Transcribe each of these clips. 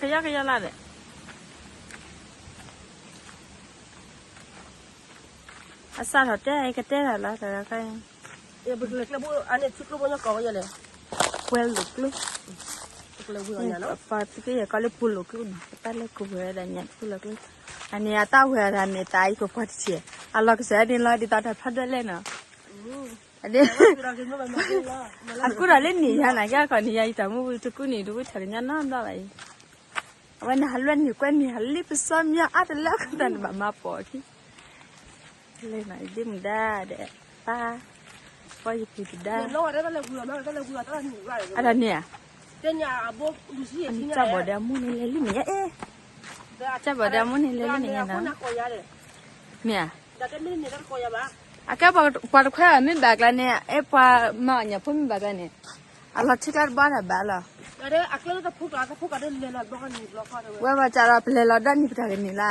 ကယီကယီလၢ်ဒီး အစးထီၣ်တဲ ကတဲတၢ်လီၤ တဂၤခါအံၤ ပှဲၤလိာ်ကျိ ပှၤသက့ယဲၢ်ကီးလၢပှဲၤလိာ်ကျိနီၤ ပတၢ်လဲၤကဝဲၤဒၣ်ညါတဖုလီၤကျိ အန့ၣ်အတၢ်ဝဲၤဒၣ်န့ၣ် သးအံၤကကွၢ်တထံၣ် အလီၤကစၢ်န့ၣ်လီၤ ဒ်သိးတၢ်ဖးဒိၣ်လဲၣ်နီၤ အကူၣ်ဒီးလၢန့ၣ်ယါနၤ ကဲခီန့ၣ်ယါအံၤတၢ်မူဝံၤတကူၣ်န့ၣ် တဝံၣ်ထီၣ်ကညီနီတဘျီဘၣ်အံၤ အဝဲန့ၣ်ဟးလွဲၢ်န့ၣ်ကွဲန့ၣ် ဟးလံပစီမၠၢ်အါတလၢအဃိသတးန့ၣ် ဘၣ်မၤပိာ်အခံ လဲၤနီၤ ယဒ့မုၣ်ဒါဒီး ပၢ် ပှၤယပူၤတဒါ အတၢ်န့ၣ်ဧါ ကၢ်ဘီၣ်ဒီးအမိၢ်န့ၣ်လဲၤလံမ့ၢ်ညါအ့ ကၢ်ဘီၣ်ဒီးအမိၢ်န့ၣ်လဲၤလံမ့ၢ်ညါနီၤ မ့ၢ်ဧါ အကဲပှၤတခွဲးအီၤမ့ၢ်ဘၣ်ကျါန့ၣ် အဲၣ်ပှၤမၤအီၣ်ညၣ်ဖိမ့ၢ်ဘၣ်ကျါန့ၣ် အလီၤထံကျါတဘၣ်တၢ်ဘၣ်လီၤ ဝဲဘၣ်စးဒီးပလဲၤလီၤဒီးန့ၣ်ပတၢ်ကန့ၣ်လၢ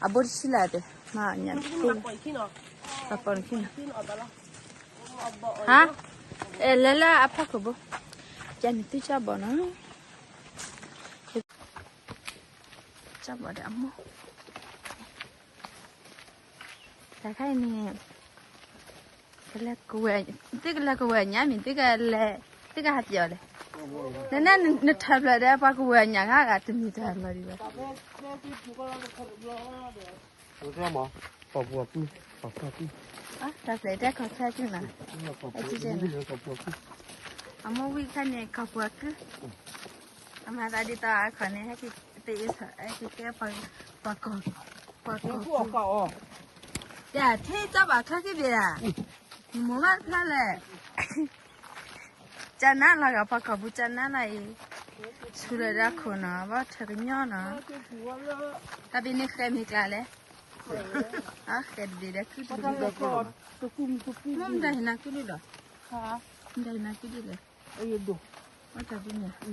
အဘိတဆံလၢ်တဲ မၤအီၣ်ညၣ်ဖိ ပှၤပိာ်နခံနီၤ ဟါ အဲၣ်လဲၤလၢအဖီခိၣ်ဘိ ကန့ၣ်သုကၢ်ဘီၣ်နီၤ ကၢ်ဘီၣ်ဒီးအမိၢ် တၢ်ခါအံၤန့ၣ် ကလဲၤကဝဲၤ သုကလဲၤကဝဲၤညါမ့ၢ် သုကလဲၤ သုကဟးပျီၣ်လဲၣ် နနဲနထၢၣ်ဖျၢၣ်ဒီး ပှၤကဝဲၤညါဂၤဂၤတမံၤတၢ်လီၤဒံးဘၣ် ကီၢ်ပူၤအကု ကီၢ်ပူၤအကု တၢ်ဖျၢၣ်တဲကီၢ်ချၢအကုနီၤ ကီၢ်ပူၤအကု အမိၢ်ဝံၣ်ခါန့ၣ် ကီၢ်ပူၤအကု အမၤသးဒ်သိးအခီၣ်န့ၣ် ဟဲက့ၤသ့အ့ၣ် ဟဲက့ၤကဲပှၤ ပှၤကီၢ် ပှၤကီၢ် ယထဲကီၢ်ဘၣ်ချါခံဘ့ၣ်ဧါ မိၢ်မးတဖျါလဲၣ် ကနါလီၤဂာ်ပှၤကီၢ်ပူၤကနါလီၤအံၤ ဆူလၢဒၣ်ခိၣ်နီၤ ဘၣ်ထၢၣ်ကညီနီၤ တၢ်ဘ့ၣ်န့ၣ်ဃဲမ့ၢ်ကျါလဲၣ် အဃဲတဘ့ၣ်ဒီးကုတဘ့ၣ် မ့ၢ်မတၤဟ့ၣ်နၤကုဒုလီၤ မတၤဟ့ၣ်နၤကုဒုလဲၣ် အတၢ်ဒုန့ၣ် တ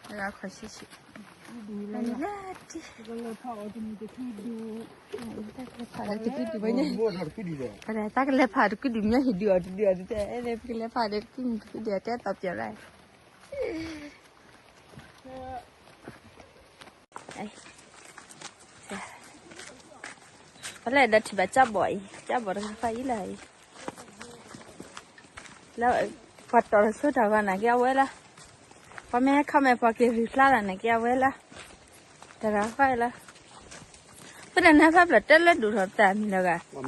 ဂၤခီၣ်ဆံးဆံး လၢတံၢ် တၢ်ကလဲၤဖးတကုဒုဘၣ်ညါ တၢ်ကလဲၤဖးတကုဒုမ့ၢ်ဟ့ၣ်ဒုးအီၤတဒုးအီၤတတဲ အဲၣ်ဒိးပကလဲၤဖးဒီးတကုဒုမ့ၢ်ဟ့ၣ်ဒုးအီၤတဲသီပျီရၣ် ပလဲၤဒီးထံၣ်ဘၣ်ကၠၢ်ဘီၣ်အံၤ ကၠၢ်ဘီၣ်တခါဖးအံၤလၢအံၤ လၢ ပှၤတီၢ်တဆိတၢ်ဂီၤန့ၣ်က့ၤအဝဲလၢ ပှၤမ့ၢ်ဟဲခီမဲာ်ပှၤက့ၤရံၣ်ဖျါလၢ်န့ၣ်က့ၤအဝဲလၢ တရၤဃီလၢ ပတနၢ်ဖးဖျၢၣ်တဲလၢဒိၣ်ထီၣ်တၢ်မံၤ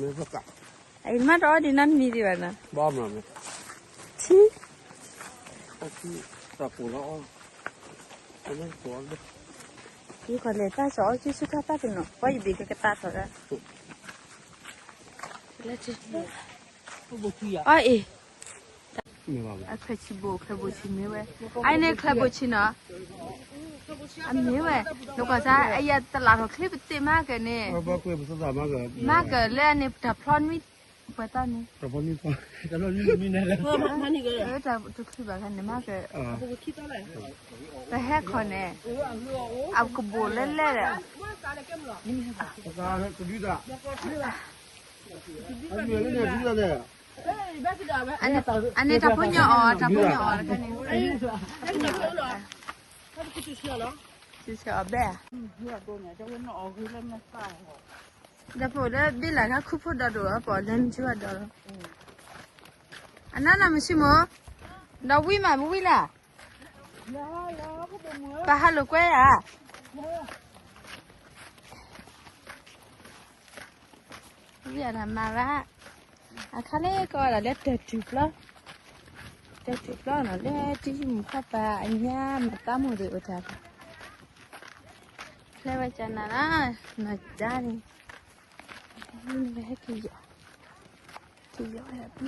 လီၤဂာ် အံၤမးတအီဒံးနီတမံၤဒံးဘၣ်နီၤ ထံ ယကလဲၤတၢ်စီၤအီၣ်က့ၤဆူထီၣ်တၢ်တနီၤ ပှၤယဘ့ၣ်ကကသးထီၣ်ဒၣ် အီၣ်အံၤ အချၢၣ်ဆံးဘိၣ် ချၢၣ်ဘိၣ်ဆံးမ့ၢ်ဝဲ အအံၤန့ၣ်ချၢၣ်ဘိၣ်ဆံးနီၤ အမ့ၢ်ဝဲ နကွၢ်စၢ် အယတလးထီၣ်ချ့ပသ့ၣ်မးကဲန့ၣ် မးကဲလၢအန့ၣ်တၢ်ဖျီနွံ ပှဲၤသီန့ၣ် တၢ်ဖျီနွံ တၢ်တချုးဘၣ်ခါန့ၣ် မးကဲ ပဟဲခီၣ်န့ၣ် အကဘိၣ်လဲၣ်လဲၣ်ဒီး အန့ၣ်တၢ်ဖိညါအီၤ တၢ်ဖိညါအီၤတခါန့ၣ် ဆံဆံအီၤဘဲၣ် ဒီးဖိဒီးဘ့ၣ်လၢ်ခါခူဖိဒီးဒိၣ်အပီၣ်လဲၤမုၢ်ဆူၣ်အဒီးလီၤ အနၢ်နၢ်မုၢ်ဆံမိၣ် ဒီးဝံၣ်မးမုၢ်ဝံၣ်လၢ် ပဟးလိာ်ကွဲဧါ ဝံၣ်အတၢ်မၤဘၣ် အခါလၢကီးဒၣ်လၢတၢ်တုၤပျီ တၢ်တုၤပျီနီၤ လၢတံၤမုၣ်ခီပၤအညါမတၤမိၢ်သ့ၣ်အိၣ်တၢ် ဖျဲဝဲကနၤလၢ နီၢ်ကါန့ၣ် ဝဲဟဲက့ၤယီၤ က့ၤယီၤဝဲဒၣ်ပျီ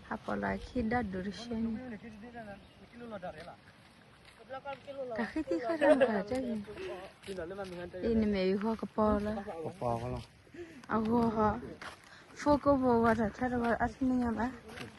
ဟးပီၣ်လီၤခံဒီဒူၣ်တဆှဲန့ၣ် တၢ်ဃံသံဃာ်တၢ်မုၢ်တၢ်ကဲန့ၣ် အံၤနမ့ၢ်အံၤဂီၤကပီၤလီၤ အဂီၤ ဖိကိးဖိဂီၤတၢ်ချၢတဂီၤအါထံၣ်န့ၣ်ညါဘၣ် တၢ်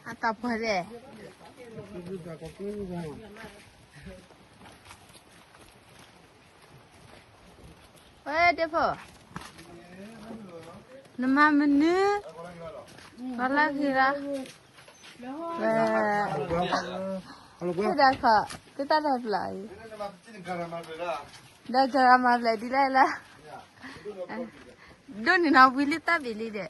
အတၢ်ပှၢ်ဒဲး, ဝဲဒဲဖိ, နမၤမနုၤ, ပှၤလၢဂ့ၤလီၤ, ဝဲ, ဖုဒၣ်ခီၣ်, သုတၢ်တၢ်ပျၢ်အံၤ, ဒီးကရၤမၤဘျဲၣ်ဒ်လဲၣ်လၢ, ဒိးန့ၢ်နီၤဝံၤလံတၢ်ဘ့ၣ်လံဒဲး ခီလဲ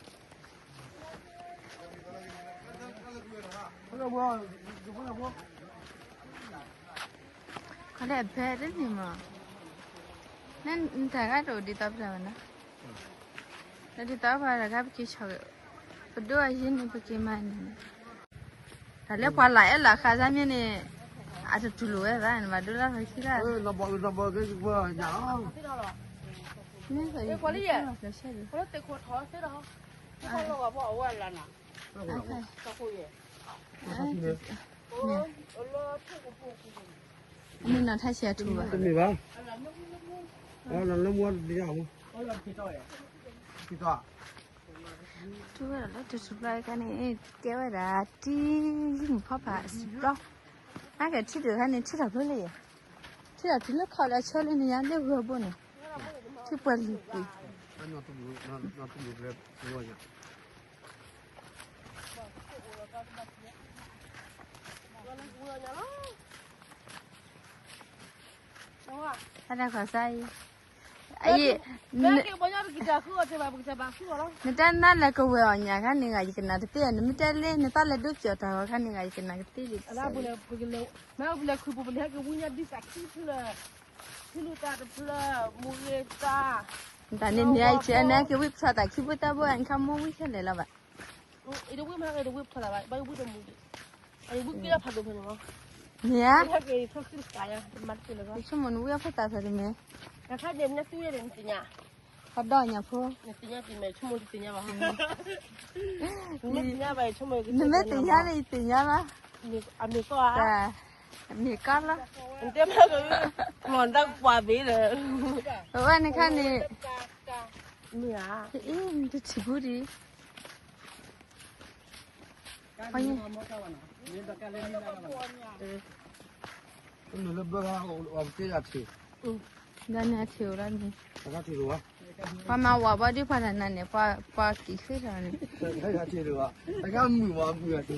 ၣ်အဖဲတန့ၣ်မး, နတၢ်ဂၤတအိၣ်ဒ်သိးပတၢ်ဝဲနီၤ, လၢဒ်သိးပှၤတဂၤပက့ၤဆီၣ်, ပဒိၣ်အယံၤန့ၣ် ပက့ၤမၤန့ၣ်, တၢ်လၢပှၤလၢအဲၣ်လၢဃာ်စၢ်မ့ၢ်န့ၣ်, အတတူၢ်လိာ်ဝဲဘၣ် နဘၣ်ဒိလၢလီၢ်ခံလၢ, နဘၣ်ဒိလၢလီၢ်ခံလၢ, မ့ၢ်နီၤထါဆံးအထူဘၣ်, ထူဝဲဒၣ်လၢတထူဘျီခါန့ၣ် ကဲဝဲဒၣ်တံၤမုၣ်ဖီဖးစံးဘျီ, နာ်က့ထံဒုးခါန့ၣ် ထံထီၣ်ဖျိလံ, ထံထီၣ်တုၤလၢခီၣ်လၢဆၢလံန့ၣ် ယါလၢဂီၤဘိန့ၣ်, ထံပှဲၤလံၤကွံာ် အတၢ်ခီၣ်စါအံၤ, အယံၤ, နတဲနၤလၢကဝဲၤအီၤညါခါန့ၣ်ဂၤ ယကနၣ်တသ့, နမ့ၢ်တဲလၢနသးလၢဒိးပျီၢ်တၢ်ဂီၤခါန့ၣ်ဂၤ ယကနၣ်ကသ့လံ, မ့ၢ်ပလဲၤခုၣ်ပလဲၤဟဲက့ၤဝံညါဒ်သးခံဖျၢၣ်, ထံလူၢ်တၢ်တဖျၢၣ်, မူဂ့ၤတၢ်, တၢ်န့ၣ်န့ၣ် အံၤနက့ၤဝံပထီၣ်တၢ်ခံဘိတၢ်ဘိ နခါမိၢ်ဝံခဲလၢာ်လီၤဘၣ်. တဝံၣ်မး တဝံၣ်ဖျိသးဘၣ် ဘၣ်ယဝံၣ်တမူၤ, အယဝံၣ်က့ၤဖးဒိၣ်ဖဲန့ၣ်မး, မ့ၢ်ဧါ, ယဆိကမိၣ်နဝံၣ်အဖီသၣ်ဖဲတမ့ၢ်, တခါန့ၣ်နသူန့ၣ်နသ့ၣ်ညါ, ဟီဒီးညါဖိ, နသ့ၣ်ညါတမ့ၢ် ဆိကမိၣ်တသ့ၣ်ညါဘၣ်, နမ့ၢ်သ့ၣ်ညါန့ၣ် ယသ့ၣ်ညါဘၣ်, အမ့ၢ်ကီဧါ, မ့ၢ်ကီလီၤ, နတဲမ့ၢ်ကီ, မ့ၢ်တၢ်ကပှၤဘ့ၣ်ဒီး, အဝဲန့ၣ်ခါန့ၣ်, မ့ၢ်ဧါ, အံၤနတထံၣ်ဘူးဒံး နလၢဘၢဂၤအီၤက့ယၤထံၣ်, ဒီးန့ၣ်အထံၣ်အိၣ်လီၤန့ၣ်, ပှၤမၤဝၤဘီဒ်ပှၤတနၤန့ၣ် ပှၤက့ၤဃ့ထီၣ်န့ၣ်, တဂၤမုာ်ဝဲမုာ်ဂၤထံၣ်လီၤ,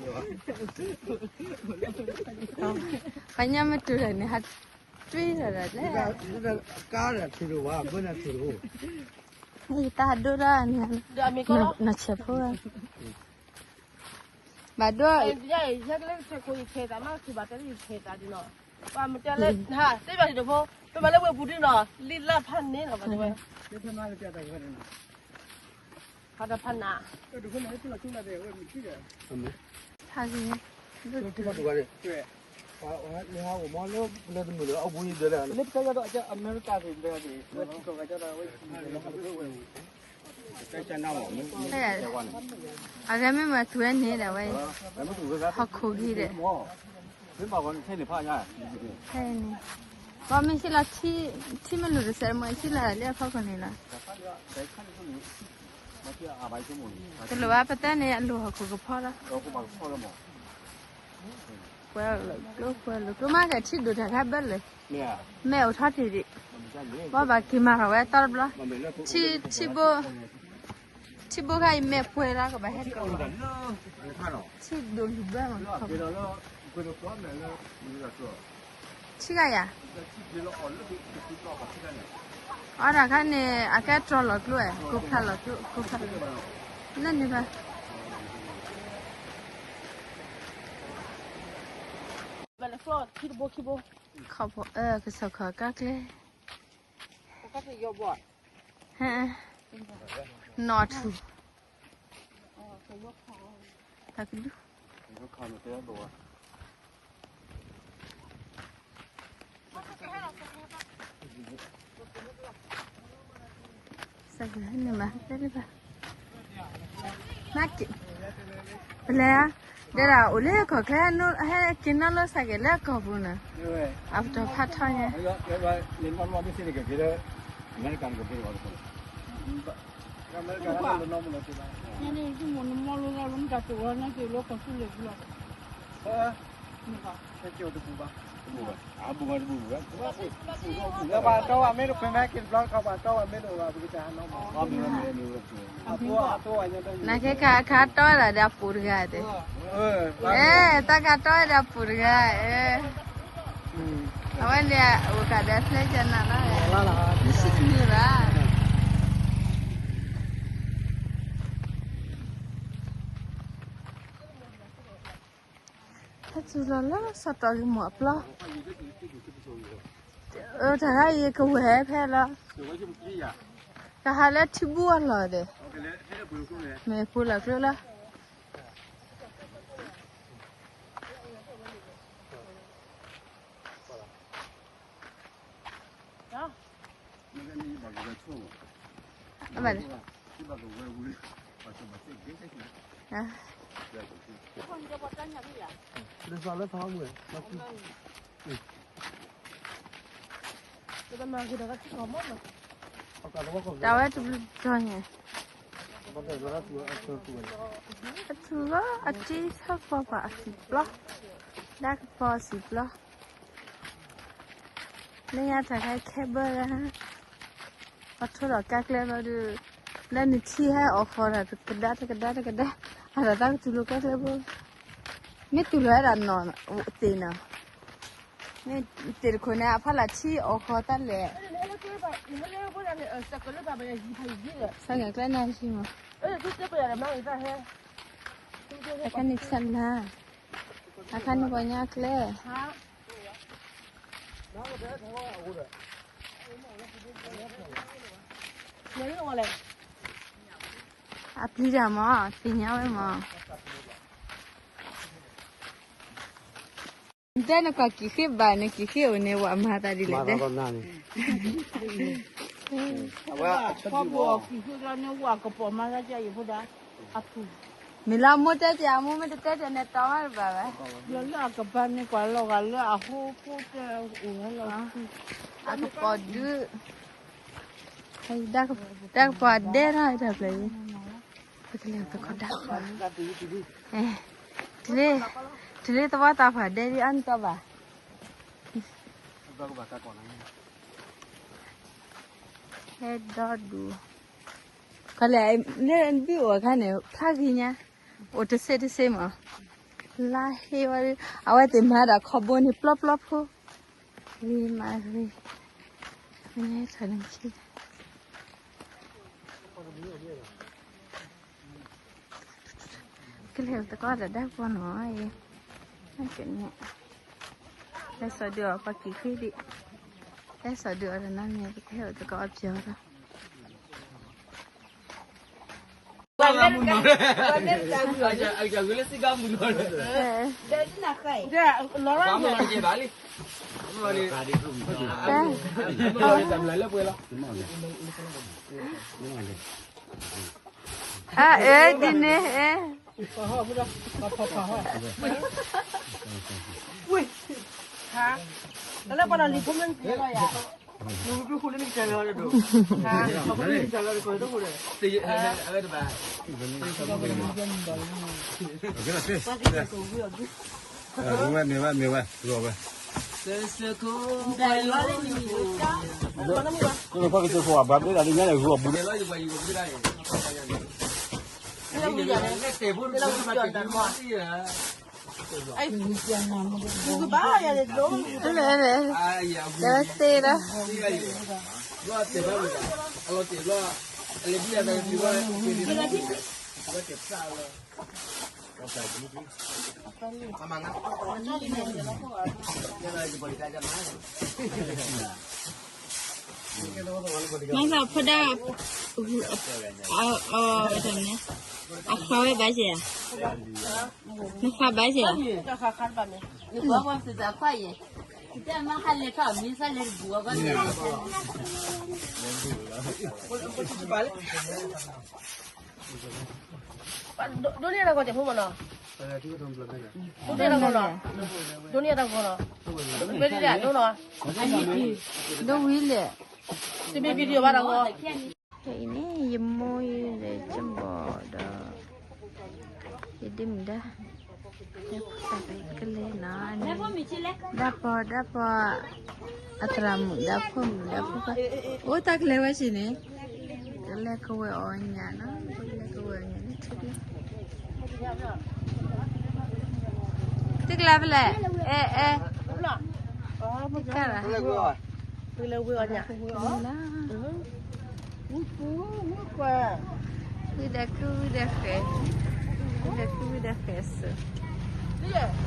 ပှၤညါမ့ၢ်တုၤလၢန့ၣ် ဟးတွံၢ်လီၤဒီးလဲၣ်, ကါဒီးထံၣ်လီၤဝဲ ဘၢန့ၣ်ထံၣ်လီၤ, ယတၢ်ဒိၣ်ဒၣ်န့ၣ်, နီၢ်ဆဲးဖိ ဘၣ်ဒိ, ယဲကလၢတဆဲးခိၣ်ယဆဲးသးမး ကဘၣ်တဲလၢယဆဲးသးဒ်နီၤ, ပှၤမတဲလၢ, သ့ဘၣ်ဒံးတဖိ, ပမၤလၢဝဲပူၤဒ်နီၤ လံလၢဖးန့ၣ်လီၤ ဘၣ်တဲဝဲ, ဖးတဖးနၤ, ဖးဂ့ၤ, လၢပကဲဒီးအမဲရကၤသ့ၣ်ဒီး, ဝဲထံကီၢ်ဂၤကဲဒီးဝဲ, အဂၤမ့ၢ်မၤသူဝဲန့ၣ်ဒီးဝဲ, ဟီၣ်ခိၣ်ဂ့ၤဒီး, ဖဲန့ၣ်, ပှၤမ့ၢ်ဟံးလီၤ, ထံမ့ၢ်လိာ်တစဲးမ့ၢ်ဟံးလီၤလၢအဖီခိၣ်န့ၣ်လီၤ, တလိၣ်ဘၣ်ပတဲန့ၣ် အလိၣ်ဟီၣ်ခိၣ်ကဖီလီၤ, ပှဲၤလိာ်ကျိပှဲၤလိာ်ကျိမးကထံၣ်ဒိၣ်တၢ်ခါဘၢလၢာ်, မဲာ်အိၣ်ထီၣ်တ့ၢ်ဒံး, ဘၣ်ဘၣ်က့ၤမၤထီၣ်ဝဲတီတဘျီ, ထံ, ထံဘိ, ထံဘိခါအံၤမဲာ်ပှဲၤလီၤ ကဘၣ်ဟဲက့ၤ, ထံဒိၣ်လံာ်ဘၢမး, ထံဂၤယၤ, အီဒၣ်ခါန့ၣ် အကဲတြီလီၤကျိဝဲ, ကိးဖျါလီၤကျိ, ကိးဖျါလီၤကျိ, လၢန့ၣ်ဘၣ် ခီၣ်ဖိ, ကစီၣ်ခီၣ်ကါကျဲ, နီၢ်ထူၣ်, တၢ်ကဒု, စကဲန့ၣ်မး တဲတဘၣ်, ပလဲၤဧါ, ဒဲဒၣ်အိၣ်လၢကီၢ်ချၢ ဟဲက့ၤနီၢ်လီၤစကဲလၢကီၢ်ပူၤန့ၣ်, အပတီၢ်ဖးထီညါ, အမဲရကၤန့ၣ်ကဘ့ၣ်ဘၣ်, အမဲရကၤန့ၣ်ကဘ့ၣ်ဘၣ်, မ့ၢ်တကးလၢလီၤနီမ့ၢ်လီၤတ့ၢ်ဘၣ်, နမ့ၢ်လီၤလီၤလီၤ မ့ၢ်တၢ်တိာ်ဝဲ နက့ၤလီၤကီၢ်သူလ့ၤပူၤလီၤ, လၢပှၤတီဘၣ်မ့ၢ်တခွဲမ့ၢ်ဟဲက့ၤတဘျီတခီ ပှၤတီဘၣ်မ့ၢ်တအိၣ်ဘၣ် ပကစၢ်ဟးနီၤမး, နကဲခါခါတီဝဲဒၣ်ဒီးအပူၤတဂၤတဲ, အဲ တၢ်ခါတီဝဲဒၣ်အပူၤတဂၤ, အဝဲန့ၣ် အိၣ်ကးဒီးဖျဲကနၤလီၤ, နစံးမ့ၢ်ဘၣ်. ဟဲတုၤလီၤလၢစီၤတီဂ့ၤမိၢ်အပျီ, တၢ်ခါအံၤကဝဲၤဖဲလီၤ, ကဟးလၢထံဘူၣ်အလီၢ်ဒီး, မ့ၢ်ပူၤလီၤကျိလီၤ. အဘၣ်လဲၣ်, တၢ်ဝဲတဘျီညါ, အထူၣ်လီၤ အတံထီၣ်ပှၤပှၤအစံးပျီ, ဒါကပီၤအစံးပျီ, လၢညါတၢ်ခါခဲဘၢလၢ ပှၤထိဒီးကါကျဲလီၤဒုး, လၢနထံဟဲအီၣ်ဃီဒီး တကဒါတကဒါတကဒါ, အဒီးတၢ်ကတူၢ်လိာ်ကါကျဲဘိ, မ့ၢ်တူၢ်လိာ်ဝဲဒၣ်နီၢ်သ့ၣ်နီၤ, မ့ၢ်သ့ၣ်တခိၣ်န့ၣ် အဖီလာ်ထံအီၣ်ဃီတၢ်လဲၣ်, ဆၢက့ၤကျဲနၢ်ဟံးမး, အခါန့ၣ်ဆၢလၢ်, အခါန့ၣ်ပှၤညါကျဲ အပျံၤတၢ်မး, သ့ၣ်ညါဝဲမး, တဲနကွၢ်ကံၣ်ဃ့ဘၣ်န့ၣ် ကံၣ်ဃ့အိၣ်န့ၣ် ဝဲမၤသးဒ်လဲၣ်တဲ, ဝဲကံၣ်ဃ့လီၤန့ၣ် ဝဲကပီၤမၤသးကယံၤဖိဒါ, မ့ၢ်လၢအမိၢ်တဲတ့ၢ် အမိၢ်မ့ၢ်တတဲတ့ၢ်န့ၣ် တီဝဲတဘၣ်ဝဲ, လၢအကပၤန့ၣ် ကွၢ်လီၤဂာ်လၢအဟိဖိတဲအိၣ်ဝဲလီၤ, အကပီၤဒုး, တၢ်ကပီၤဒဲထီၣ်တၢ်ဖျၢၣ်အံၤ, ပကလဲၤသကိးဒါ, တုၤလၢသဝီသးပှၢ်ဒဲဒ်အါန့ၣ်တီဘၣ်, ဟဲဒီဒူၣ်, ခီလဲၣ်, လၢဘုအိၣ်အခါန့ၣ် ဖျါဂ့ၤညါ, အိၣ်တစ့တစ့မး, လါဟ့ဝဲ, အဝဲသ့ၣ်မၤဒၣ်ခီဘိန့ၣ် ပျီပျီဖိ, ဂ့ၤမးဂ့ၤ, မ့ၢ်ထီၣ်န့ၣ်ခံ ကလဲၤသကိးဒီးဒါကပီၤနီၤအံၤ, ကန့ၣ်, လဲၤစိာ်ဒုးအီၤပှၤကံၣ်ဃ့ဒံး, လဲၤစိာ်ဒုးအီၤဒီးနီၤန့ၣ် ပကဟဲအိၣ်သကိးအီၤပျီၤလီၤ. အၢ ဒ်န့ၣ် အၢ လၢပှၤလီၤလံၤဖိ မ့ၢ်ကဲလီၤယၤ, နူကပြုၢ်ဃူလၢနကစၢ်လီၤဒိၣ်, နူကပြုၢ်ဃူလၢနကစၢ်လီၤဒိၣ်, ဝဲန့ၣ်ဝဲန့ၣ်ဝဲ ဂီၤဝဲ, တဲဝဲသ့လီၤ, မၤသးဖိဒါ, အ, အ, အ, အခွါဝဲဘၣ်က့ၤဧါ, နခွါဘၣ်က့ၤဧါ, ဒိးန့ၢ်တၢ်ဂီၤတၢ်ဖိမနီၤ, ဒိးန့ၢ်တၢ်ဂီၤနီၤ, ဒိးန့ၢ်တၢ်ဂီၤနီၤ, ဒိးဝံၤလဲၣ်, တမ့ၢ် video ဘၣ်တၢ်ဂီၤ, အံၤန့ၣ် ယမိၢ်ယလဲၤကဘီဒီး ယဒ့မုၣ်ဒါ ကလဲၤနီၤ ဒၣ်ပီၤ ဒၣ်ပီၤ အသရၣ်မုၣ် ဒီးဖိမုၣ် ဒီးဖိခွါ အိၣ်တၢ်ကလဲၤဝဲဆ့န့ၣ် ကလဲၤကဝဲၤအီၣ်ညၣ်နီၤ ကလဲၤကဝဲၤအီၣ်ညၣ်န့ၣ် သုကလဲၤဖဲလဲၣ် အဲ အဲ သုကလဲၤ သုကလဲၤဝဲအီၣ်ညၣ် ဝံၤဒီးကုၢ်ဝံၤဒီးဃဲၤ ဝံၤဒီးကုၢ်ဝံၤဒီးဃဲၤစၢၤ မ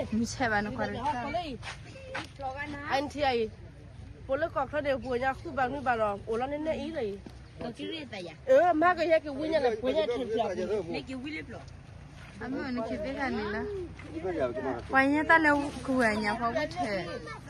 ုၢ်ဆဲးဘၣ်နကွၢ်တခါ အံၤထံအံၤ ပလၢကီၢ်ချၢန့ၣ် ပှၤညါဃုဘၣ်နွံဘၣ်ဒီး အိၣ်လီၤန့ၣ်နဲအံၤလီၤအံၤ မၤကယဲက့ၤဝံညါန့ၣ် ပှၤညါထဲဖျါ အမ့ၢ်နက့ၤသ့ၣ်တဖၣ်န့ၣ်လီၤ ပှၤညါတၢ်လၢကဝဲၤညါ ပှၤဝံထၢၣ် ပှၤ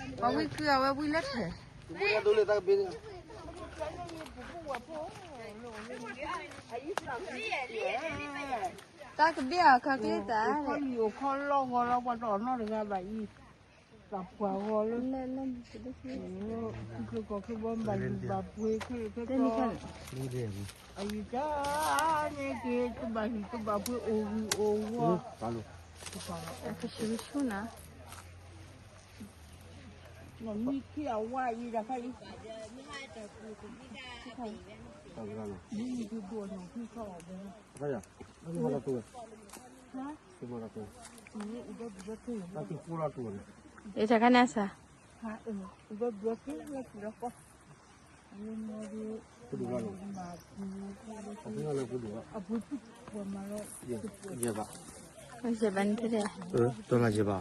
ဝံကုၢ်အဝဲဝံလၢထၢၣ် တၢ်ကဘ့ၣ်အီၤခီကျ့သး ခီလံအိၣ်ခီလီဂီၤလီၤ ပှၤတအီၣ်နီတဂၤဘၣ်အံၤ သးပှၢ်ဂီၤလၢ လၢလၢ ခုကီၢ်ခုဘီဘၣ်ယုၢ်ဘၣ်ပှ့ၤ ခဲလၢာ်ခဲကီၢ် အယံၤတၢ်န့ၣ်က့ၤ ကဘၣ်ဟံၣ်ကဘၣ်ပှ့ၤ အိၣ်ဂံၢ်အိၣ်ဂီၤ အကဆူၣ်ဆူၣ်နၤ မ့ၢ်ခံအဝါအံၤတခါအံၤ မ့ၢ်မ့ၢ်ကဒိၣ်နီၢ်ဖုထီၣ်အီၤဘဲ အ့ တခါန့ၣ်စး ယဲၢ်ဘၣ် ယဲၢ်ဘၣ်န့ၣ်တဲ ဒ်ယၤဆံးကီး မ့ၢ်ဧါ,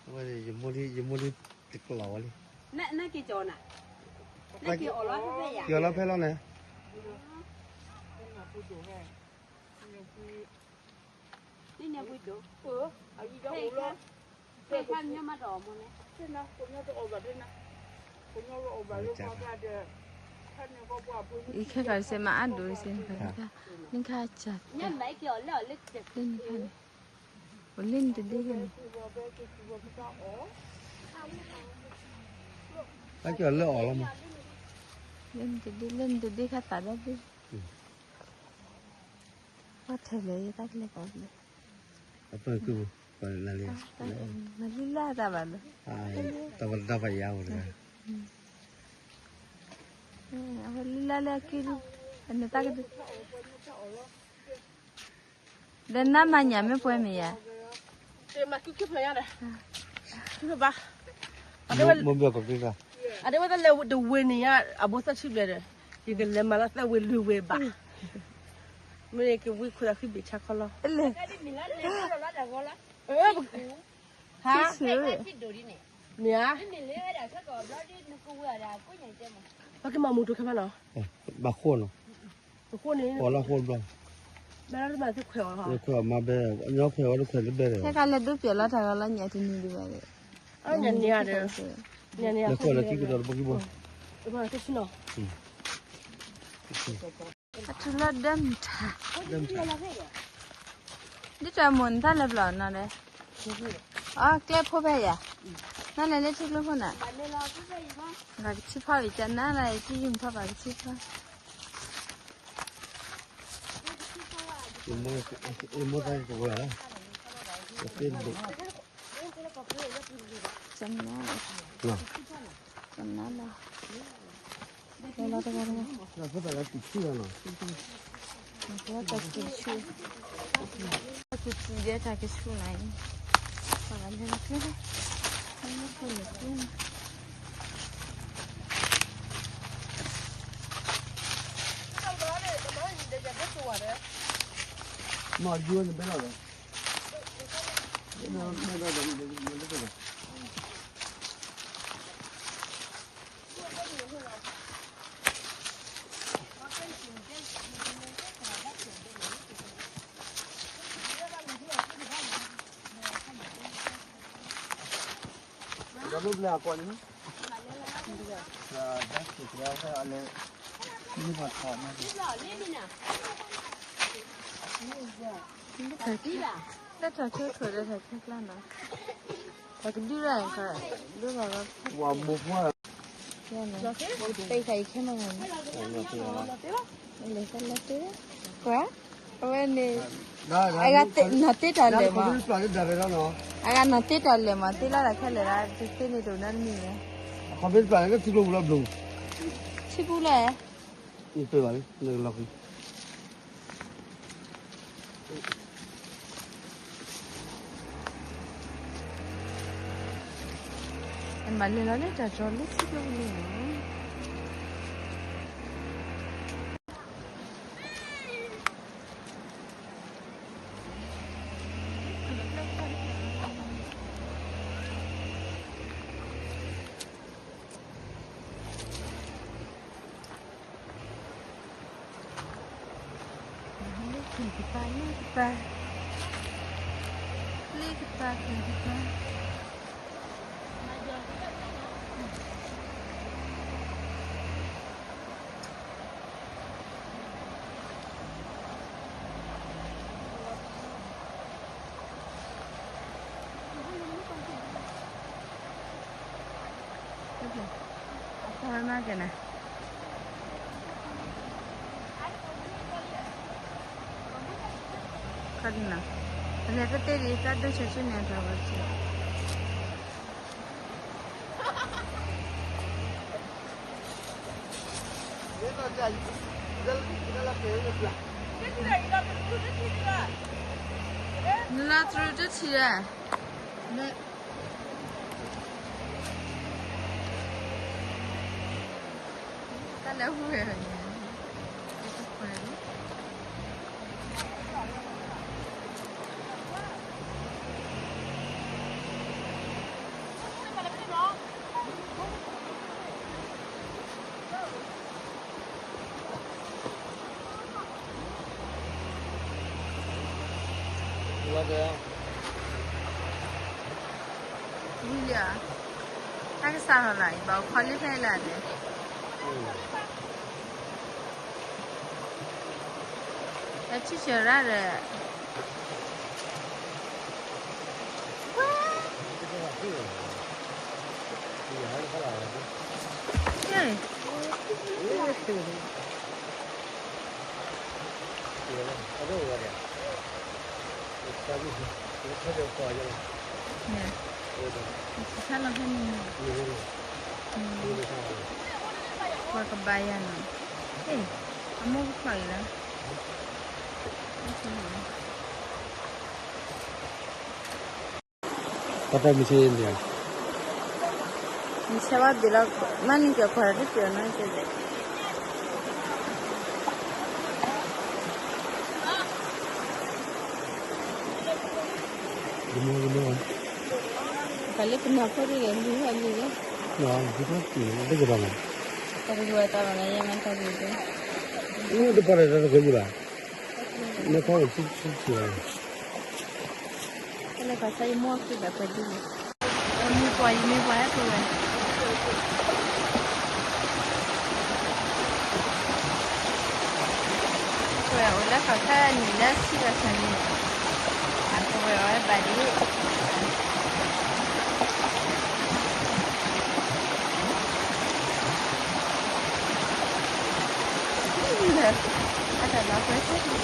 အဝဲန့ၣ် ယမိၢ်လံ ယမိၢ်လံ တကျီၢ်ဝဲလံ, နက့ၤကီၤနၤ, နက့ၤအီၣ်လီၤဖဲဖဲယၤ, က့ၤအီၣ်လီၤဖဲလီၤန့ၣ် ယခဲခါစဲမၤအါဒိၣ်စဲ, နခါစး, နခါစး, လၢနခါန့ၣ်, အိၣ်လၢနတဒ့န့ၣ်, တၢ်က့ၤအီၤလၢအီၣ်လီၤမး, လၢနတဒ့ လၢနတဒ့ခါသးဒီဘ့ၣ် ပှၤထဲလဲၣ် ယတၢ်ကလဲၤကီးဘျီ, အပၢ်ကုၢ်, နလံလၢတၢ်ဘၣ်လီၤ, တၢ်ဝဲတၢ်ဖးယါအိၣ်တဂၤ, အဝဲလံလၢလၢအကုၢ်လံ, အန့ၣ်တၢ်ကဒု ဒီးနမၤညၣ်မ့ၢ်ပှဲၤမ့ၢ်ယၤ, မၤကုၢ်ခံဖျၢၣ်ညါဒီး, ဘၣ်, အဒဲဝဲတၢ်လဲၤတဝ့ၤန့ၣ်ညါ အဘိသၢဆံဘျဲၣ်ဒီး, ယကလဲၤမၤလၢသၢဝ့ၤလွံၢ်ဝ့ၤဘၣ်, မ့ၢ်ကဝံခိၣ်သးဃံဘ့ၣ်ဆါခီလီၤ, ဟါ, မ့ၢ်ဧါ, ပကမၤမူတူခဲဖဲနီၤ, ပဃိန့ၣ်, ပီလၢဃိဘျီ, ဘဲလၢတမၤသ့ခွဲးအီၤ, ခွဲးအီၤမၤဘဲ, ညီခွဲးအီၤတခွဲးတဘဲဒီး, ခဲခါလဲၤဒိပၠီၤလီၤတၢ်ဂီၤလီၤညၣ်တနံၤဒံးဘၣ်ဒီး, ညၣ်န့ၣ်ဧါဒီး, လဲၤဃိလဲၤခံကဒီးတဘိခံဘိ, အထူလီၤဒၢမုၢ်ထါ, ဒ်တၢ်မိၢ်နတၢ်လဲၤဘျီနီၤဒီး, အကျဲဖိဖဲယၤ, နလဲၤလၢထံကျိဖိနၤ, ဘၣ်ကဆံဖီအံၤကနၤလၢယတံၤယုၢ်မုၢ်ဖီဘၣ်ကဆံဖီ ယမိၢ်သးကဝဲၤ, ယသ့ၣ်ဒိၣ်, ကနၤလီၤ, ကနၤလီၤ, လီၤတဂၤတဂၤ, တၢ်ကဆူၣ်, တၢ်ကဆူၣ်ဒဲတၢ်ကဆူၣ်နၤအံၤ, ပှၤလၢကျဲ, လၢကျဲ, မ့ၢ်ယိန့ၣ်ဘဲလီၤဒီး, ဘဲလီၤဒီး, ဘဲလီၤဒီး, ဘဲလီၤဒီး, ဘဲလီၤဒီး, ဘဲလီၤဒီး, ဘျါကွၢ်လံ, လၢထီၣ်ဆိထွဲဒီးထီၣ်ဆိကျါနီၤ, တၢ်ကဒုရၣ်ခါ, ဒုရၣ်လီၤ, ဝါဘိၣ်ပှၢ်, ပ့ၢ်ခါအံၤခဲမုၢ်ဂၤန့ၣ်, လဲၤသလၢတ့ၢ်, ကွၢ်, အဝဲန့ၣ်, အဂၤနီၢ်တ့တၢ်လဲၣ်မး, အဂၤနီၢ်တ့တၢ်လဲၣ်မး တ့လီၤတၢ်ခဲလၢာ်လၢ တသ့န့ၣ်တအိၣ်နီတမံၤလဲၣ်, ထံပူၤလဲၣ်, မၤလဲၤလီၤလၢတၢ်ကၠီလၢထံကျိပူၤန့ၣ်လီၤ. လ့ၣ်ကပၤ လ့ၣ်ကပၤ, လ့ၣ်ကပၤ ကပၤ. အသၢမၤက့ၤနၤ, ခီဒံနီၤ, အလဲၤကတ့ၢ်ဒံး တၢ်ဒိၣ်ဆဲးဆဲးန့ၣ် အတၢ်ဝဲဆဲး နလၢတရူးတထံၣ်လဲၣ်, တၢ်လဲၤဟူဝဲ, ဝံၤလံ, တၢ်ကစၢ်ထီၣ်လၢအံၤ ဘၣ်အိၣ်ခိးလံဖဲလၢန့ၣ်, တၢ်ထံၣ်ဆၢရၣ်ဒီး ပှၤကဘါယၤနီၤ, အမိၢ်ကဖျီၣ်အံၤလီၤ. ပတၢ်မုၢ်ဆ့ၣ်န့ၣ်, မုၢ်ဆ့ၣ်ဘၣ်ဘ့ၣ်လီၤ, မ့ၢ်နံၤကကွၢ်တက့ၢ်နီၤ, ပှၤလၢပနၢ်ဖိတဂၤလံၤဟဲလံၤလီၤ, တကဘၣ်မး, တၢ်ကဝဲတၢ်ဘၣ်မး ယဲမၤတၢ်ဂ့ၤဒၣ်, တပှၢ်တၢ်တဂ့ၤယဘၣ်, နခီဆူဆူဆူ တလဲၤခီဆါယမိၢ်အီၤက့ၤဘၣ်ပှဲၤဒ်န့ၣ်, ယမ့ၢ်ပှၤ ယမ့ၢ်ပှၤဟဲကဝဲၤ, ကဝဲၤအိၣ်လၢခီၣ်ခါနံၤလၢဆံဘၣ်ဆၣ်န့ၣ်, အကဝဲၤအီၤဝဲဘၣ်ဒ် အတၢ်လီၤကွဲ အီ စံၣ်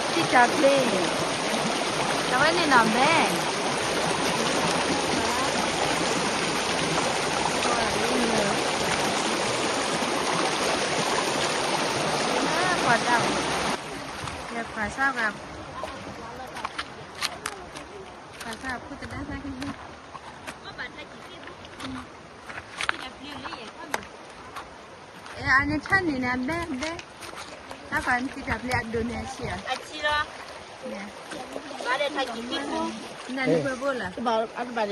တၢ်ပျ့ၤ, တဝဲန့ၣ်နီၤဘဲ, ပှၤတၢ်အိၣ်, လဲၤပှၤဆါဂၤ, ပှၤဆါဖိတဒါသးကဟဲ အန့ၣ်ထၢနံၣ်န့ၣ် အဘဲဘဲ, တၢ်ပှၤနစံၣ်တၢ်ပျ့ၤအဒိၣ်န့ၣ်အဆံးဧါ, အဆံးလီၤ, နနုၤပှဲၤဘိလၢ, တဘၣ်ဒံးဘၣ်,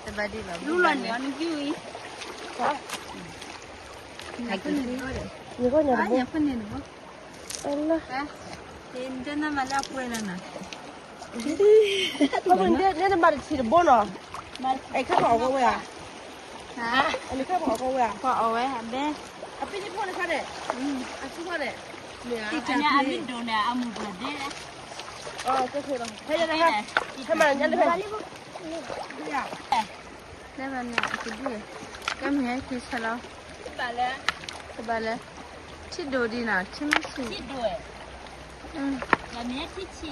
တဘၣ်ဒံးဘၣ်, လူလီၤန့ၣ် နကံဝံၤ, ညၣ်ဖိန့ၣ်တဘိ, ညၣ်ဖိန့ၣ်တဘိ, အလၢ တဲနမၤလၢအပှဲၤလီၤနီၤ. နမၤတထံၣ်တဘိနီၤ. အဲ ခါပှၤအီၣ်ကီဝဲဧါ. အဲ ခါပှၤအီၣ်ကီဝဲဧါ. ပှၤအီၣ်ဝဲအဘဲ. အပ့ၤန့ၣ်ဖီၣ်န့ၣ်ခါဒဲး. အဆူဖီၣ်ဒဲး. မ့ၢ်ဧါ. အမံၤဒိၣ်န့ၣ် အမုၢ်ပှၢ်ဒဲး. ဟဲမၤညါလၢဖဲ. လၢဘၣ်န့ၣ် အကဒု, ကဲမ့ၢ်ဟဲက့ၤဆၢလီၤ. တဘၣ်လၢ, ထံဒိၣ်ဒံးနီၤ, ထံမ့ၢ်ဆံး,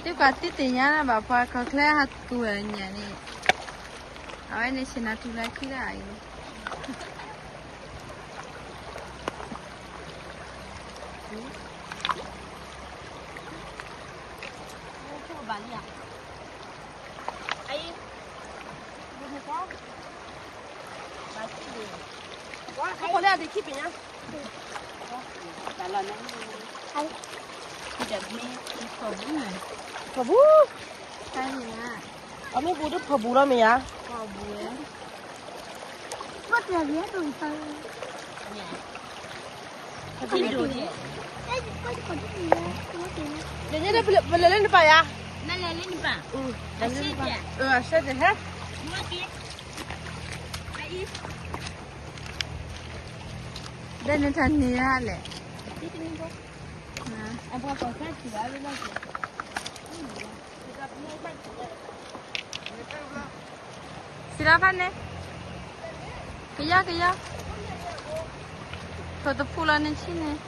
သုကွၢ်သ့သ့ၣ်ညါလၢၤဘၣ် ပှၤကီၢ်ချၢဟးကူၣ်ဝဲညါန့ၣ်, အဝဲန့ၣ်ဆ့ၣ်နီၤတူၢ်လၢခံလၢအံၤ. ဖီၣ်ဘူး, အမ့ၢ်ဘူးဒ်ဖီၣ်ဘူးလီၤမ့ၢ်ဧါ. ပလဲၤလၢနပၢ်ယၤ. ဒီးနတၢ်န့ၢ်ဧါလဲၣ်. စံးလီၤဖးန့ၣ်, ကယီကယီ, ထိၣ်တဖူလီၤန့ၣ်ဆံန့ၣ်.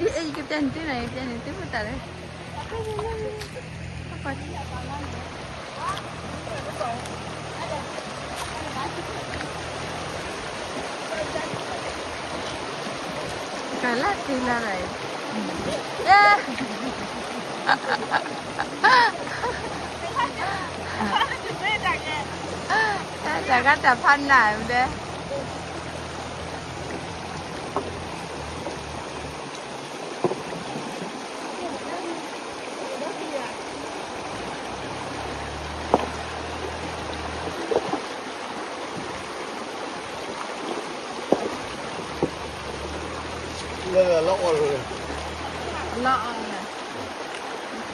ယကတဲနသုနီၤ, ယတဲနသုဖိတၢ်လၢ ကလၢ်တ့လၢ်လီၤ, တၢ်ဂၤတၢ်ဖးနးဒဲး. လၢလၢအီၣ်လၢ, လၢအီၣ်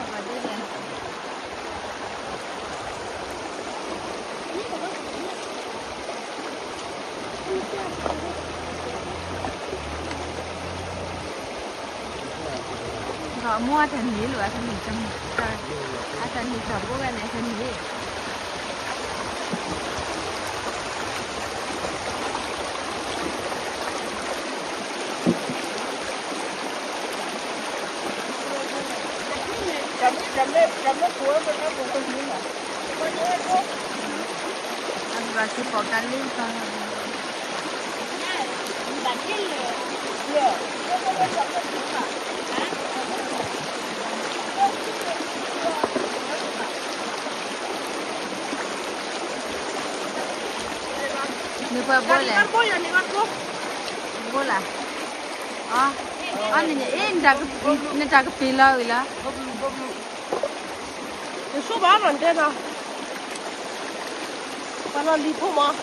လၢ, ဒီးအမိၢ်အတၢ်န့ၢ်လီၤ, အတၢ်န့ၢ်တၢ်ဘိဝဲန့ၣ် အတၢ်န့ၢ်. အဘၣ်က့ၤပိာ်ကါလံ, န့ၢ်ပှၤဘိလဲၣ်, ဘိလၢ်, အန့ၣ် အ့ နတၢ်ကပ့ၤလီၤဝံၤလီၤ. တဆိဘၣ်နီၤ တဲနီၤ, ပှၤလီၤလံၤဖိမး,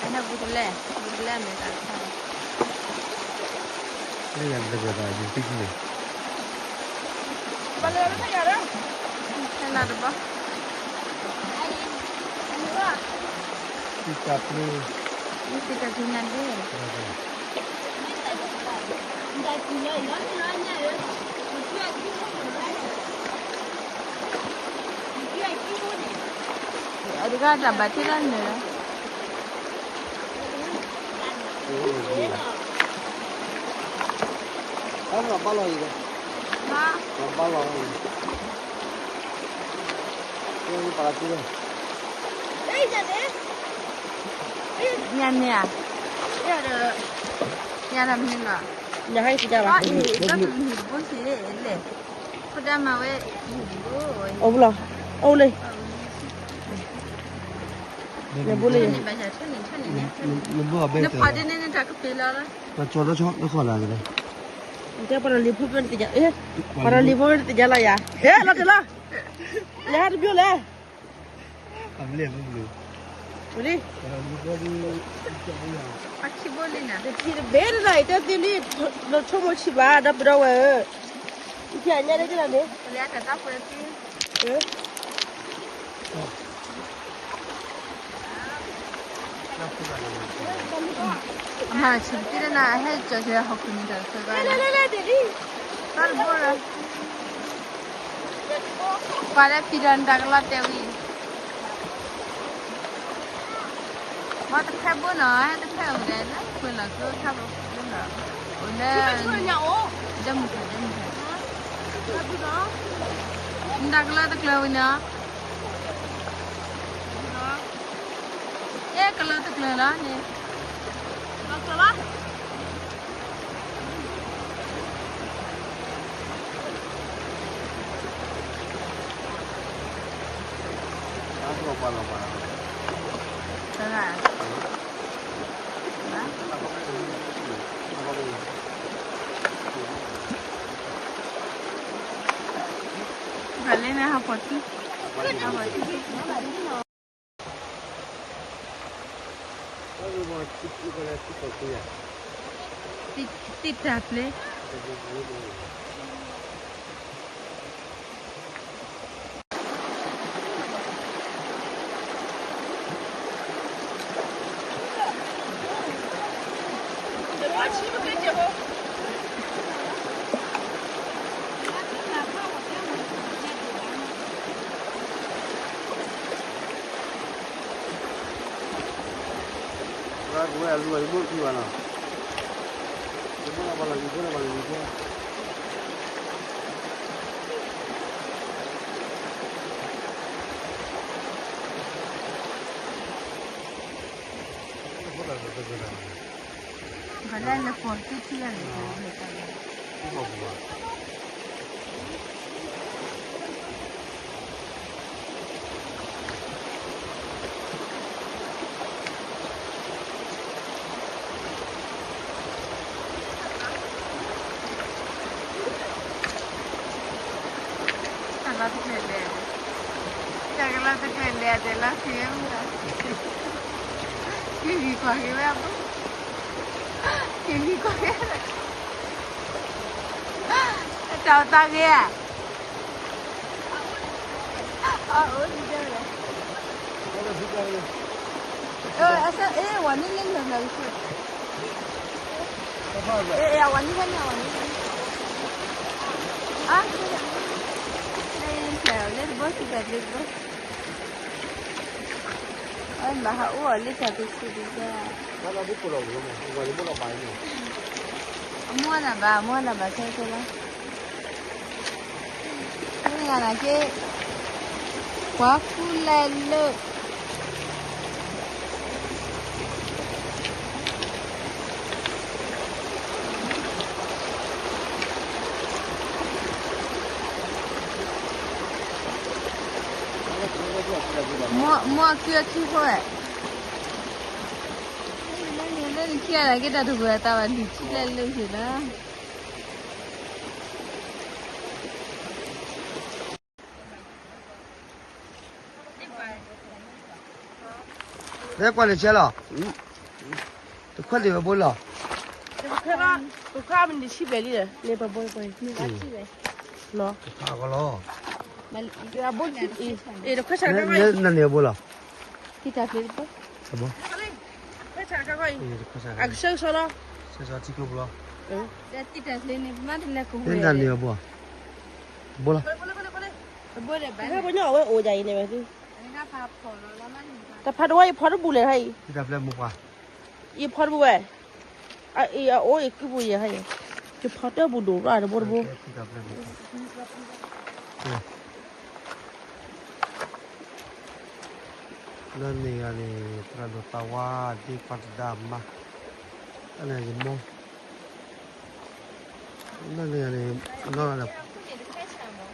အဘူးတလဲ, ဘူးတလဲန့ၣ်တၢ်တခါ, လၢယၤတဂၤတၢ်ယူၤသံၣ်န့ၣ်, ပှၤလၢလၢယၤဒီး, ဟဲလီၤတဘျီ, သံၣ်တၢ်ပျ့ၤ, သံၣ်တၢ်ပျ့ၤနၤဒ့ၣ်. အတဂၤတၢ်ဘၣ်ထံၣ်လၢနၢၤလီၤ, ဘၣ်လီၤအံၤ, ဘၣ်လီၤအံၤ, ပာ်လီၤထံလီၤ. ညါန့ၣ်ဧါ, ညါတၢ်မနုၤလီၤ, ညါဟဲက့ၤဘၣ်, ဘၣ်မနုၤတဘိစ့လဲၣ်, ဖိဒါမၤဝဲ, အိၣ်လီၤ, အိၣ်လံ, နဘိလံ, နဖီၣ်ဒ်န့ၣ်နတၢ်ကပ့ၤလီၤလီၤ, တၢ်ကီလီၤ, ပှၤလီၤလံၤဖိပၢနသ့ၣ်ညါ, ပှၤလီၤလံၤဖိပၢနသ့ၣ်ညါလီၤယၤ, ဟဲလီၤတလီၤ, နဟဲတဘျီလဲၣ်. လံ, အခံဘိလံနၤ, တထံၣ်တဘ့ၣ်တနီၤ အံၤတသ့လံ, လီၤဆိကမိၣ်ဆံးဘၣ် ဒီပုၢ်ဒီဝဲၢ်ဧၢ, ယဖျါညါလၢကလၤန့ၣ်, အမၤဆံးတနၤ အဟဲကၠီၤကဲဟီၣ်ခိၣ်မံၤတၢ်တခွဲဘၣ်, တၢ်တဘိလီၤ, ပှၤလၢဖံးဒီးနတၢ်ကလီတဲာ်ဝံၤ မ့ၢ်တဖဲဘိနီၤ ဟဲတဖဲအိၣ်ဒဲးလၢ ကွဲးလီၤကျိခါဘိလီၤ, အိၣ်လၢ ဒဲမုၢ်ထီၣ် ဒဲမုၢ်ထီၣ်, နတၢ်ကလီတကျၢၤဝံၤနီၤ, အဲကလီတကျၢၤလီၤန့ၣ် လၢန့ၣ်ဟးပှၤထံ, တံၢ်တၢ်ပျ့ၤ ဝဲအလူၤအံၤဘိၣ်ခံဘၣ်နီၤ, ယဘိၣ်လီၤဘၣ်လီၤ ယဘိၣ်လီၤဘၣ်လီၤ ယဘိၣ် ခီဒၣ်လၢပီၤတထံၣ်ထံၣ်လၢန့ၣ် တၢ်လီၤတကျဲၤလဲၣ်, တၢ်ကလီၤတကျဲၤလဲၣ် အတဲလီၤခံမ့ၢ်, က့ၤဂံၢ်ကွၢ်က့ၤဝဲအပူၤ, က့ၤဂံၢ်ကွၢ်က့ၤ, အတၢ်အိၣ်သးဂ့ၤဧါ, အအိၣ်ဒ်လဲၣ်, အဝၤန့ၣ်လၢနၢၤနၢၤကဆူၣ် အဝၤန့ၣ်ဟဲန့ၣ် အဝၤန့ၣ်ဟဲန့ၣ်, အါ, လၢတဘိ စံးတၢ်ပျ့တဘိ, အဘၣ်ဟးအိၣ်အီၤလၢတၢ်ပျ့ဆံးဒ်လဲၣ်, အမိၢ်နၤဘၣ် အမိၢ်နၤဘၣ်ခဲခဲလီၤ. မ့ၢ်ဂၤနာ်က့, ပှၤကူလဲၤလၢ မိၢ်အကုအခံဖိဝဲ, လၢနခံဂၤနာ်က့ တၢ်တဂိၢ်အသးဘၣ် ဒုးထံၣ်လၢလၢက့ၤလီၤ. လဲၤကွၢ်န့ၣ်ဆဲးလီၤ, တခွဲးန့ၣ်ဝဲဘိလီၤ, တခွဲးဘၣ်, တခွဲးမ့ၢ်တဆံဘျဲၣ်လံဒီး န့ၣ်ပဘိပှဲၤ, တခွဲးအကလီၤ, တခွဲးဆၢ, နန့ၣ်ဝဲဘိလီၤ, တခွဲးဆၢ, အကဆၢကဆီလီၤ, ဆၢကဆီထံကျိပူၤလီၤ, နန့ၣ်ဝဲဘိ, တဘိလီၤ, တဘိလီၤ, ပှၤကညီအဝဲအိၣ်ဒ်အံၤန့ၣ်ဝဲသု, တဖးတဝီ ယဖီတဘူးလဲၣ်ဟဲအံၤ, ယဖီတဘူးဝဲ, အအိၣ်ယကုပူၤယဲဟဲအံၤ, ယဖီတဘူးဒိၣ်ရၣ်တဘိတဘိ, လၢန့ၣ်ဂၤန့ၣ် သရၣ်ဒိၣ်သးဝါ ဒ့ကွၢ်တဒါမါ, တၢ်န့ၣ်ယမိၢ်, လၢန့ၣ်ဂၤန့ၣ်,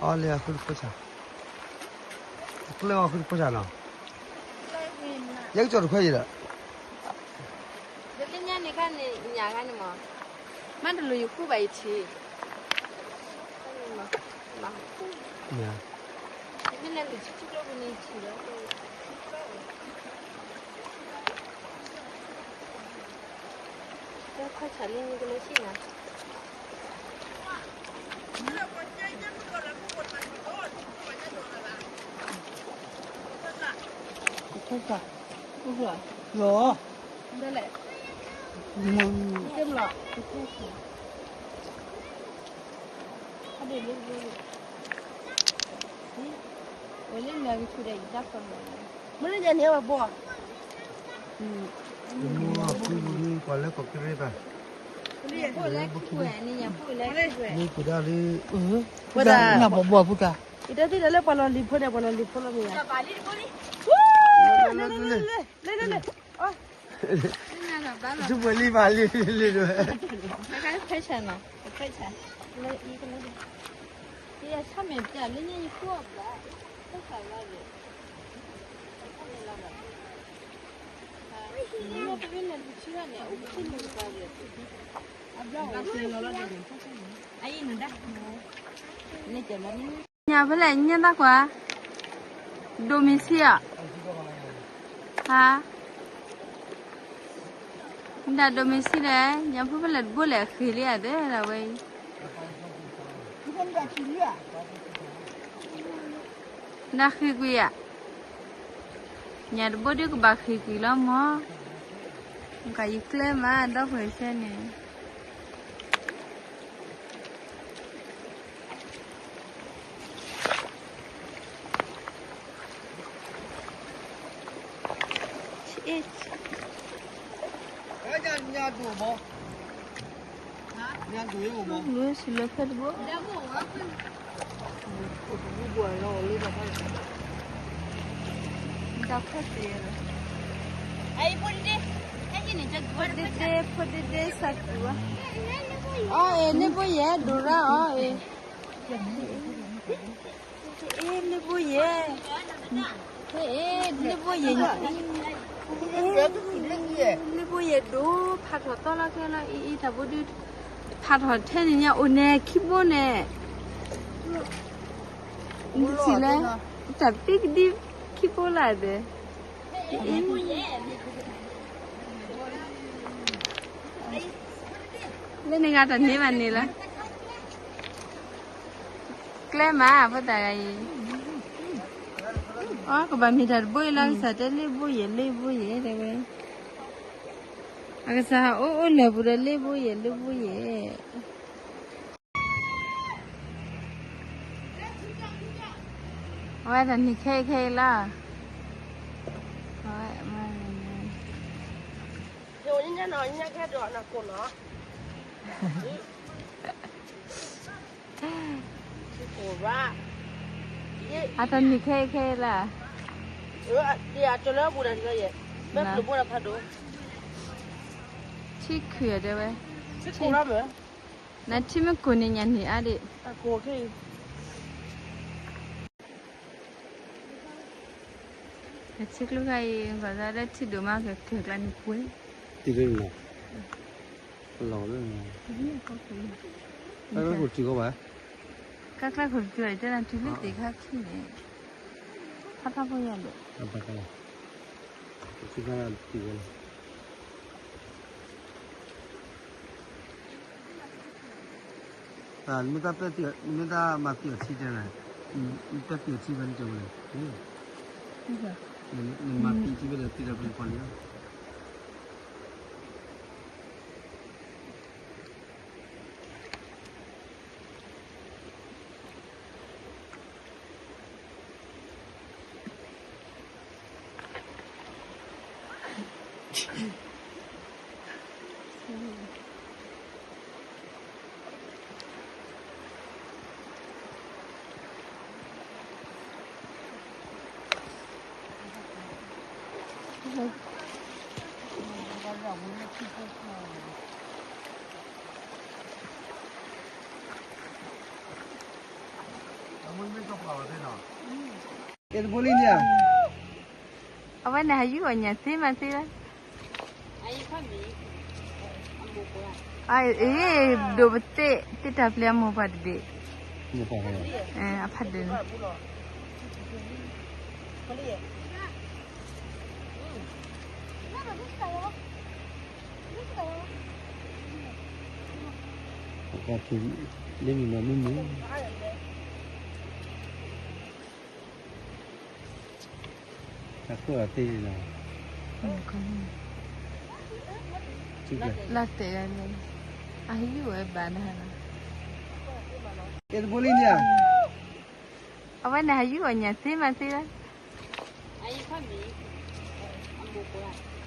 အလၢအဃုတဖိဆၣ်, အကျၢၤအီၤဃုတဖိဆၣ်နီၤ, ယကကၠီတခွဲးယံၤဒီး, လၢညါန့ၣ်ခါန့ၣ် ညါခါန့ၣ်မး, မ့ၢ်တလိၣ်ယဃုဘၣ်ယထံၣ်, မ့ၢ်လဲၤလၢထံကျိပူၤန့ၣ်ယထံၣ်ဒီး, အ ခွဲးဆးလံန့ၣ်ကလၢဆံၣ်နၤ, ခွဲးဆး, လီၤ, ဒ်လဲၣ်, တမလီၤ, ခွဲးဆး, အဒိၣ်လၢ, ဝဲလၢလၢကဆူၣ်ဒီးယတၢ်ဖီလီၤ, မ့ၢ်လၢညါန့ၣ်အဘီ မ့ၢ်လၢပှၤလၢကီၢ်ကရ့ၣ်သး, လၢပူၤဒၣ်လၢ, ဝဲဒၣ်, နဘီဘီဖုကါ, ယတၢ်သ့ၣ်ညါလၢပှၤလီၤလံၤဖိဒီး ပှၤလီၤလံၤဖိလီၤမ့ၢ်ဧါ, လဲၤလဲၤလဲၤလဲၤလဲၤ, အီ, ဆူပှဲၤလံမၤလံလံလံ, ခွဲးဆးနီၤ, ခွဲးဆး, လၢအံၤကလၢ, ယဆၢမဲာ်ပျၢ်လၢညါယဃိအဘၣ်, ခွဲးဆးလီၤ, ညါဖဲလဲၣ်ညါတၢ်ကွၢ်, ဒိးမ့ၢ်ဆံးဧါ, ဟါ, မ့ၢ်ဒၣ်ဒိးမ့ၢ်ဆံးလဲၣ်, ညါဖိဖဲလဲၣ်တဘိလဲၣ်အဃ့လံဧါဒဲဒၣ်ဝဲအံၤ, ဒၣ်ဃ့ကွံာ်ဧါ, ညါတဘိဒုးကဘၣ်ဃ့ကွံာ်လီၤမၢ်, ကယကျဲမးဒီပုၢ်ဝဲၢ်ဆဲန့ၣ် ညါဒိးဘီ, ညါဒိးအံၤဘီ, တၢ်ခွဲးတ့ၢ်လီၤ, ဖိဒ့ဒ့, ဖိဒ့ဒ့စးကုၤဘၣ်, အီၣ်အ့ၤ လ့ၣ်ဘိယဲၢ် ဒိးရၣ်အီၣ်အ့ၤ အ့ၤ လ့ၣ်ဘိယဲၢ်, အ့ၤ လ့ၣ်ဘိယဲၢ်, လ့ၣ်ဘိယဲၢ်ဒိး ဖးထီၣ်သီလီၤခဲလီၤ အံၤ အံၤ တၢ်ဘိဒုး ဖးထီၣ်ထဲန့ၣ်ညါ အိၣ်န့ၣ်ခံဘိန့ၣ်, နထံၣ်လဲၣ်, တၢ်ပံကဒံခံဘိလၢ်ဒီး, အ့ၤ လၢန့ၣ်ဂၤတၢ်န့ၢ်ဘၣ်န့ၣ်လီၤ, ကျဲမး ဖိသၣ်ဂၤအံၤ, အကဘၣ်မ့ၢ်တၢ်တဘိအံၤလၢအကစၢ်တဲလ့ၣ်ဘိယဲၢ် လ့ၣ်ဘိယဲၢ်တဲဝဲ, အကစၢ်အိၣ်အိၣ်လၢာ်ပူၤဒီးလ့ၣ်ဘိယဲၢ် လ့ၣ်ဘိယဲၢ် အဝဲတၢ်နံၣ်ခဲအံၤခဲအံၤလီၤ, အဝဲ, အတၢ်နံၣ်ခဲအံၤခဲအံၤလီၤ, ထံခုၣ်တဲဝဲ, နထံမ့ၢ်ကိၢ်န့ၣ်ညါန့ၢ်အါဒံး အဆံးကျိခါအံၤ ပှၤသးလၢထံဒိၣ်မးကကဲၤကျါန့ၣ်ပှဲၤ, လီၤလၢ, ကါကျါခိၣ်တတုၤအံၤ တဲနၤတုၤလၢသ့ၣ်ခါခံန့ၣ်, ဖးထီဖိယၤဒီး, နမ့ၢ်တၢ်ပျဲ, နမ့ၢ်တၢ်ပျဲအီၤထံတဲနၤ, နတၢ်ပျဲအီၤထံဖဲန့ၣ်တဲဝဲလဲၣ်, နမၤပျဲထံဖဲလဲၣ် ပျဲဒီးပျဲပီၤန့ၣ်လီၤ. အဝဲန့ၣ်ဟးယူၢ်အီၣ်ညၣ်သ့မးသ့လီၤ, အ့ ဒိၣ်ပသ့ၣ် သ့ၣ်တၢ်ပျဲအမိၢ်ပှၢ်တဘ့ၣ်, အဖးဒိၣ်န့ၣ် ပှၤထူလ့မုၢ်မၤမုၢ်မုၢ်, တၢ်ခိၣ်အီၤသ့လီၤ, လၢတဲာ်ဂၤန့ၣ်, အဟံၣ်ဝဲဘၣ်နဟါလီၤ, ကဲတဘိလံန့ၣ်, အဝဲန့ၣ်ဟးယူၢ်အီၤညါသ့မးသ့လီၤ.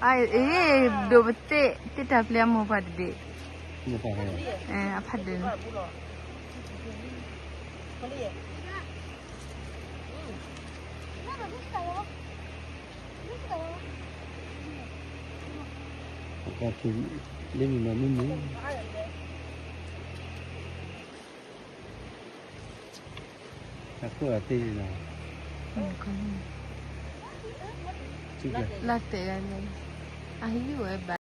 အ့ ဒိးပသ့ၣ် သ့ၣ်တၢ်ပျဲအမိၢ်ပှၢ်တဒ့, အဖးဒိၣ်န့ၣ်, လ့မုၢ်မၤမုၢ်မုၢ်, တၢ်ခိၣ်အီၤသ့လီၤ, လၢတဲာ်ဂၤန့ၣ်, အဟံၣ်ဝဲဘၣ်